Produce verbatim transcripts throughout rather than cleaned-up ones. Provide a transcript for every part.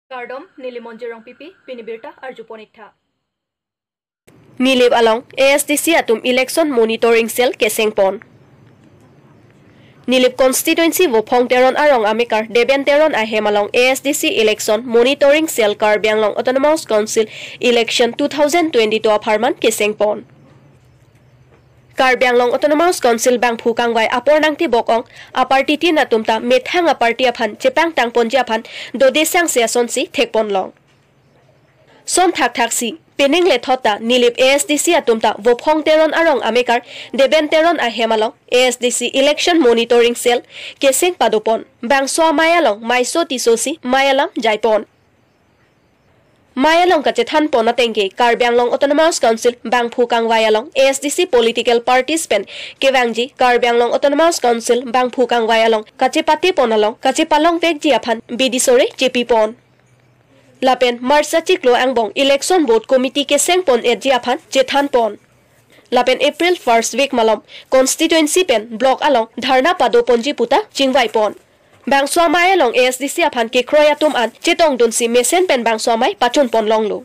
Kardom, neli Monjir Rongpipi, pini birta arjupon iktha. Nilip along A S D C atum Election Monitoring Cell kesengpon. Nilip constituency Vophong Teron arong amekar Deben Teron ahem along A S D C Election Monitoring Cell Karbi Anglong Autonomous Council Election two thousand twenty-two apharman kesengpon. Karbi Anglong Autonomous Council bangphu kangvai apor nangtibok ong, aparty tin atum ta methang aparty aphan chepangtangponji aphan dode sangse asonsi thekponlong. Som thakthak si, penang lethot ta Nilip A S D C atum ta Vophong Teron arong amekar Deben Teron ahem along A S D C Election Monitoring Cell keseng padopon, bangso amei along maiso tiso si mei alam jaipon. Mei along kachethanpon atengke Karbi Anglong Autonomous Council bangphu kangvai along A S D C political parties pen kevangji Karbi Anglong Autonomous Council bangphu kangvai along kachepatepon along kachepalongvekji aphan bidi sore chepipon. Lapen March achiklo angbong Election Board Committee kesengpon-etji aphan chethanpon. Lapen April first week malom constituency pen block along dharna padoponji puta chingvaipon. Bangso amei along A S D C aphan kekroi atum an chetongdunsi mesen pen bangso amei pachunponlonglo.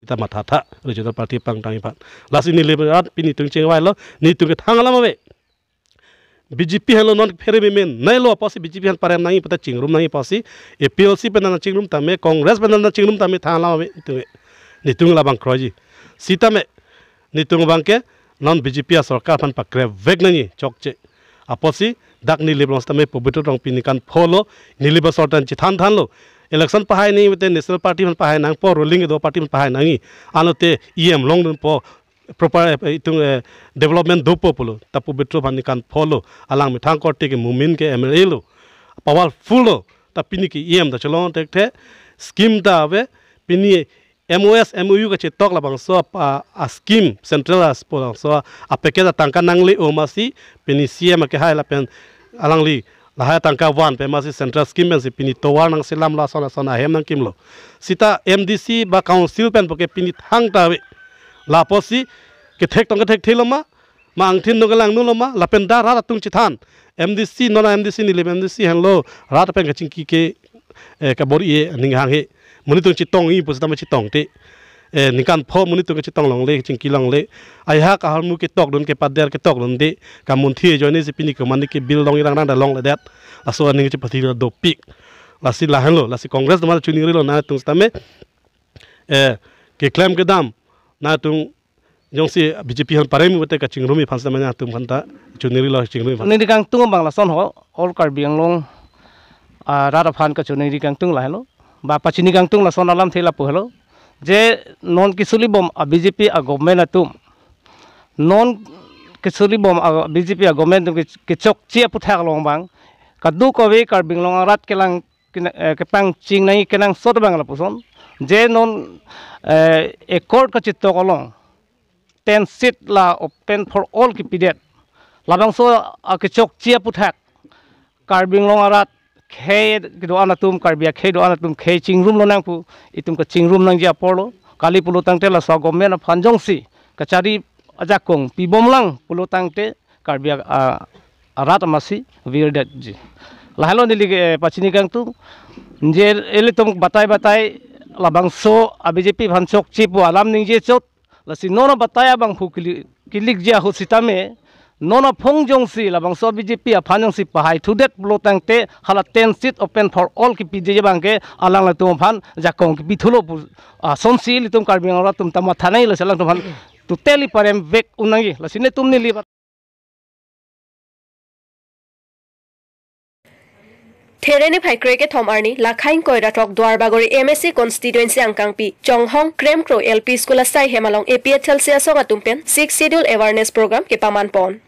Ita mathatha regional party pangtang iphan. Lasi neli rat pini tung chingvailo, netum kethang alam ave. B J P henlo non phere memen nailo apotsi B J P aphan parem nangji puta chingrum nangji apotsi A P H L C pen nang chingrum tame, Congress pen nang chingrum tame thang alam ave netum. Netum labang kroiji. Sitame netum abangke non B J P asorkar aphan pakrepvek nangji chokche. Apotsi dak Nilip along sitame Pobitro Rongpi ningkan pholo Nilip asor tan chethanthanlo. Election pahai nangji mate national party aphan pahai nangpo, ruling kedo party aphan pahai nangji. Anlote E M longdunpo, proper, eh, itum, eh, development dopo pulo. Ta Pobitro aphan ningkan pholo, alang methang korte ke mumin ke M L A lo, powerful lo. Ta pini ke E M ta chelong thekthe, scheme ta ave, pini M O S, M O U kachetok labangso a, a scheme, central a spo labangso a package atangka nangle-o masi, pini C M akehai lapen alangli lahai atangka vanpe masi central scheme pensi pini tovar nangselamlo, ason ason ahem nangkimlo. Sita M D C ba council pen puke pini thangta ave. Lapotsi kethek tong kethekthelo ma, ma angthin nung kelang nunglo ma, lapen da rat atum chethan. M D C, non M D C, Nilip M D C henlo, rat pen kachingki ke, eh, kabor-i aning hanghe. Monit atum chetongji pusitame chetongte. Eh, ningkan pho monit atum kachetong longle, chingki longle. Aihak aharmu ketokdun, kepader ketokdunde. Kamunthi ajoine si pini komani ke bill dong irang rang da longledet. Laso aning chepathi dopik. Lasi lahenlo, lasi Congress atum chiningrilo nangtum sitame. Eh, keklem kedam nangtum jongsi B J P aphan parem mate kachingrumji aphan sitame nangtum aphanta chiningrilo, chingrumji aphan. Neli kangtung abang lason ho, all Karbi Anglong, ah, rat aphan kachiningri kangtung lahelo. Ba pachini kangtung lason alamthe lapu helo. Je non kesolibom a B J P a government atum, non kesolibom a B J P a government atum ke, kechokche aputhak along abang kadokave Karbi Anglong arat kelang kena-, eh, kepangching nangji kenangsot abang lapuson. Je non, eh, accord kachetok along ten seat la open for all kipidet. Labangso akechokche aputhak Karbi Anglong arat khei kedo-an atum, Karbi akhei do-an atum khei chingrumlonang pu, itum kachingrum nangji aporlo. Kali pulotangte laso government aphan jongsi kachari ajakong pibomlang pulotangte Karbi a, a, arat amatsi virdetji. Lahelo neli ke, eh, pachini kangtung. Je ilitum batai batai labangso a B J P aphan chokche pu alam ningje chot. Lasi non abatai abangphu kili-, kilikji ahut sitame, non aphong jongsi labangso B J P aphan jongsi pahai thudet pulotangte hala ten seat open for all kipiji abangke alanglitum aphan jakong kipithulo pu, ah, asonsi ilitum Karbi Anglong atum ta mathanai, lasi alangtum aphan totally paremvek un nangji. Lasi netum neli There niphai krekethom arni Lakhaing Koirathok Duarbagori M A C constituency angkangpi Chonghong Kremkro L P School asai hem along A P H L C asong atum pen Sixth Schedule awareness program kepamanpon.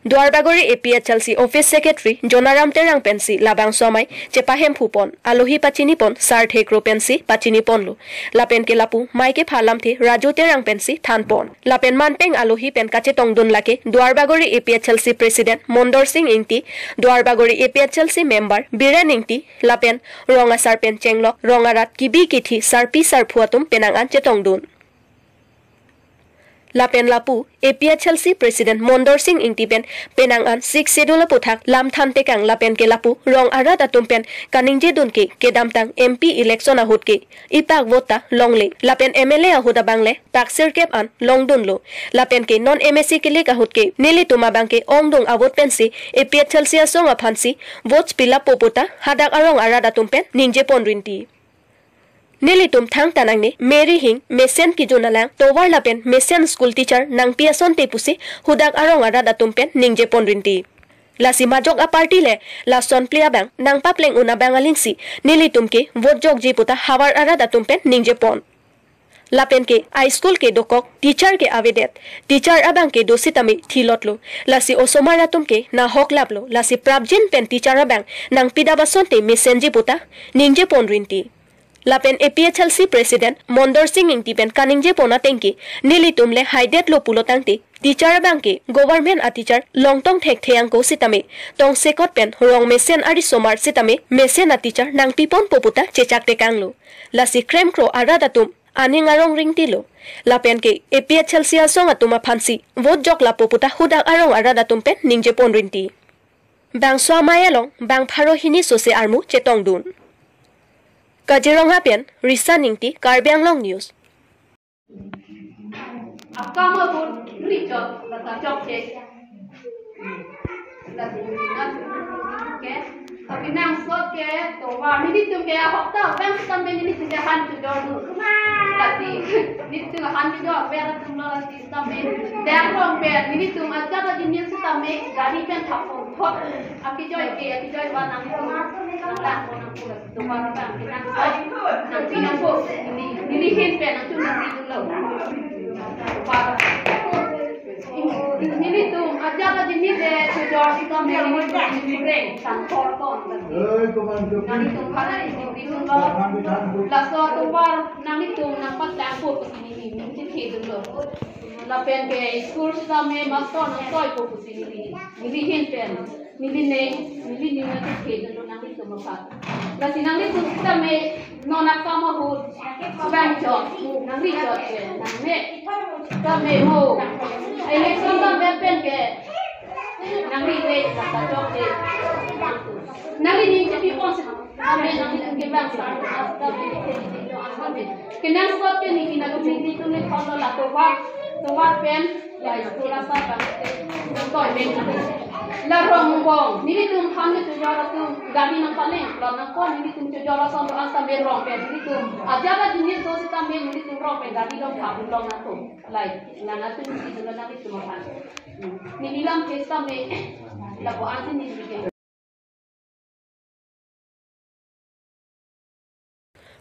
Duarbagori A P H L C office secretary Jonaram Terang pensi labangso amei chepahemphupon, alohi pachinipon, sarthe kro pensi pachiniponlo. Lapen ke lapu mei kepha lamthe Raju Terang pensi thanpon. Lapen manpeng alohi pen kachetongdun lake Duarbagori A P H L C President Mondor Sing Ingti, Duarbagori A P H L C member Biren Ingti, lapen rong asar pen chenglok rong arat kibi kithi sarpi sarphu atum penang an chetongdun. Lapen lapu A P H L C President Mondor Sing Ingti pen penang an Sixth Schedule aputhak lam than tekang lapen ke lapu rong arat atum pen kaningje dun ke kedamtang M P election ahut ke ipak vote ta longle lapen M L A ahut abang le pak sirkep an longdunlo. Lapen ke non M A C kilik ahut ke nelitum abang ke ongdung avote pensi A P H L C asong aphansi votes pilappo puta hadak arong arat atum pen ningje pon rinti. Nelitum thangta nangne Mary Hing, mesen kijun alang tovar lapen mesen school teacher nangpi asonte pusi hudak arong arat atum pen ningje pon rinti. Lasi majok a-party le lason pli abang nangpapleng un abang alingsi nelitum ke vote jokji puta havar arat atum pen ningje pon. Lapen ke high school ke dokok, teacher ke avedet, teacher abang ke do sitame thilotlo. Lasi osomar atum ke nahok laplo. Lasi prapjin pen teacher abang nangpidap asonte mesenji puta ningje pon rinti. Lapen A P H L C President Mondor Sing Ingti pen kaningje pon ateng ke nelitum le haidetlo pulo tangte teacher abang ke government a-teacher longtong thekthe angko sitame tongsekot pen rong mesen arisomar sitame mesen a-teacher nangpi ponpo puta chechak tekanglo. Lasi kremkro arat atum aning arong ringtilo. Lapen ke A P H L C asong atum aphansi vote jok lappo puta hudak arong arat atum pen ningje pon rinti. Bangso amei along bang pharo hini sose armu chetongdun. Kaziranga pen Risa Ingti, Karbi Anglong News. Akam ahut richot bata chokche. Lasi nat ke, tapi nangsot ke tovar nelitum ke ahok ta bang sitame nelitum ke han chojor dun. Lasi nelitum han chojor pen atum lo lasi sitame. Dang rong pen nelitum ajat ajinit sitame gari pen thap pon thot. Akejoi ke, akejoi ba nang nang lang ko nang ko. Tovar abang ke nangsot, nangpi nangpo, neli, neli hin pen nangchun nangpi dunlo. Tovar. Nelitum ajat ajinit le chojor sitame nelitum reng san por ton. Nelitum phan nelitum pi dunlo. Laso tovar nanglitum nangpatangpo pusi neli, neli chethe dunlo. Lapen ke school sitame master nangsoipo pusi neli, neli hin pen, neli ning, neli ning nangchethe dunlo nanglitum aphan. Lasi nanglitum sitame non akam ahut bang chot, nangri chot ke, nangme, tame mo. Election dam pen ke, nangri le, nangkachok le. Nangri ning chepi pon si, tame nangri ke bang si, tame, tame. Kenangsot ke neli kina kumi nelitum ne thon lo la tovar, tovar pen, la school asai bang, nangtoi pen. La rong bong, nelitum han nelitum chojor atum gari nangpaleng, la nangkon nelitum chojor ason do asitame rong pen, nelitum ajat ajinit do sitame nelitum rong pen gari dong thap long nangtum. Lai, nang atum si dula nang itum aphan. Hmm. Neli lam ke sitame, lapu-an si neli ke.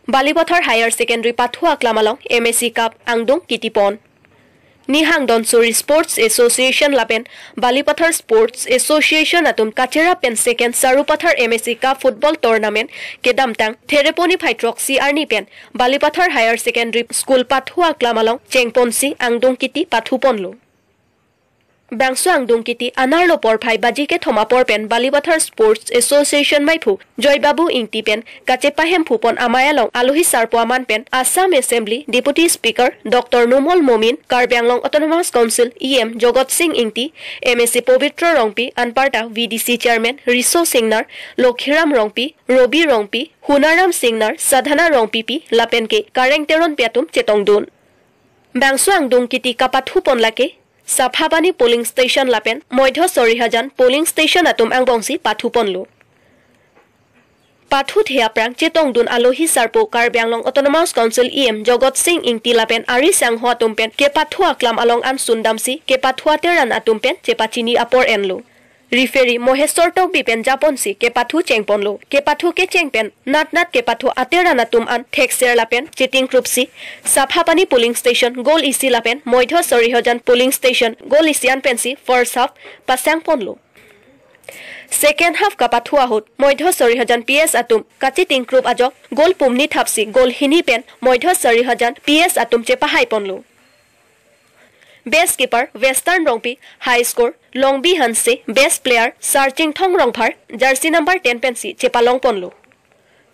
Balipathar Higher Secondary pathu aklam along M A C Cup angdung kitipon. Nihang Donsuri Sports Association lapen Balipathar Sports Association atum kacherap pen second Sarupathar M A C Cup football tournament kedamtang Thereponi phai throksi arni pen Balipathar Higher Secondary School pathu aklam along chengponsi angdung kiti pathuponlo. Bangso angdung kiti anerlo porphai baji kethom apor pen Balipathar Sports Association maiphu Joy Babu Ingti pen kachepahemphupon amei along alohi sarpo aman pen Assam Assembly Deputy Speaker Doctor Numal Momin, Karbi Anglong Autonomous Council E M Jagat Sing Ingti, M A C Pobitro Rongpi, anparta V D C Chairman Riso Singnar, Lokhiram Rongpi, Robi Rongpi, Hunaram Singnar, Sadhana Rongpipi, lapen ke Kareng Teronpi atum chetongdun. Bangso angdung kiti kapathupon lake Saphapani polling station lapen Moidho Sorihajan polling station atum angbongsi pathuponlo. Pathuthe aphrang chetongdun alohi sarpo Karbi Anglong Autonomous Council E M Jagat Sing Ingti lapen ari sangho atum pen kepathu aklam along ansun damsi kepathu ateran atum pen chepachini apor enlo. Referee Mohesor Tokbi pen japonsi kepathu chengponlo. Kepathu kecheng pen natnat kepathu ateran atum an thekser lapen chetingkrupsi Saphapani polling station goal isi lapen Moidho Sorihajan polling station goal isi an pensi first half pasangponlo. Second half kapathu ahut Moidho Sorihajan P S atum kachetingkrup ajok goal pumni thapsi goal hini pen Moidho Sorihajan P S atum chepahaiponlo. Best keeper Western Rongpi, high score Longbi Hanse, best player Sarchingthong Rongphar, jersey number ten pensi chepalongponlo.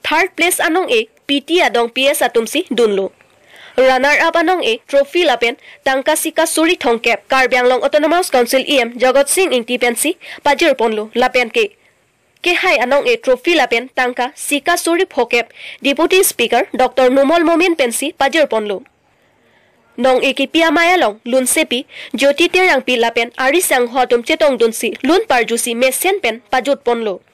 Third place anong-e P T Adong P S atumsi dunlo. Runner up anong-e trophy lapen tangka sika suri thomkep Karbi Anglong Autonomous Council E M Jagat Sing Engti pensi pajir ponlo lapen ke kehai anong-e trophy lapen tangka sika suri phokep Deputy Speaker Doctor Numal Momin pensi pajir ponlo. Nong-e kipi amei along lunsepi Jyoti Terangpi lapen ari sangho atum chetongdunsi lun parjusi mesen pen pajut ponlo.